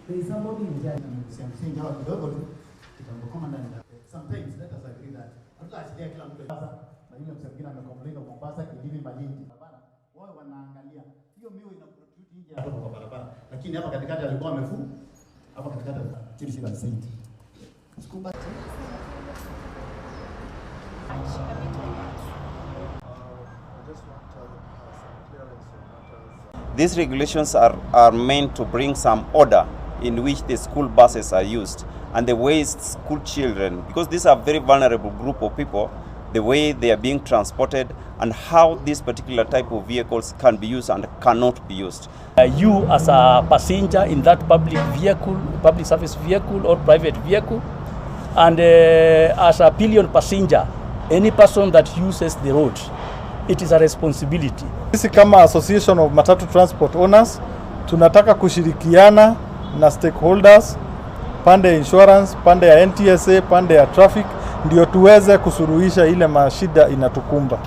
There is somebody in charge. Amegusia hawa kidogo tu kitambo kama ndani. Sometimes let us agree that hatutaachilia kila mtu sasa, na yule msee mwingine amecomplain of Mombasa, Kilifi, Malindi. Barabara wao wanaangalia hiyo miwa ina protrude nje hapo kwa barabara, lakini hapa katikati alikuwa amefu hapa katikati chini shida said school bus. I just want some clearance on matters. These regulations are meant to bring some order in which the school buses are used and the way school children, because these are very vulnerable group of people, the way they are being transported and how this particular type of vehicles can be used and cannot be used. You as a passenger in that public vehicle, public service vehicle or private vehicle, and as a pillion passenger, any person that uses the road, it is a responsibility. Sisi kama Association of Matatu Transport Owners tunataka kushirikiana na stakeholders pande ya insurance, pande ya NTSA, pande ya traffic, ndio tuweze kusuluhisha ile mashida inatukumba.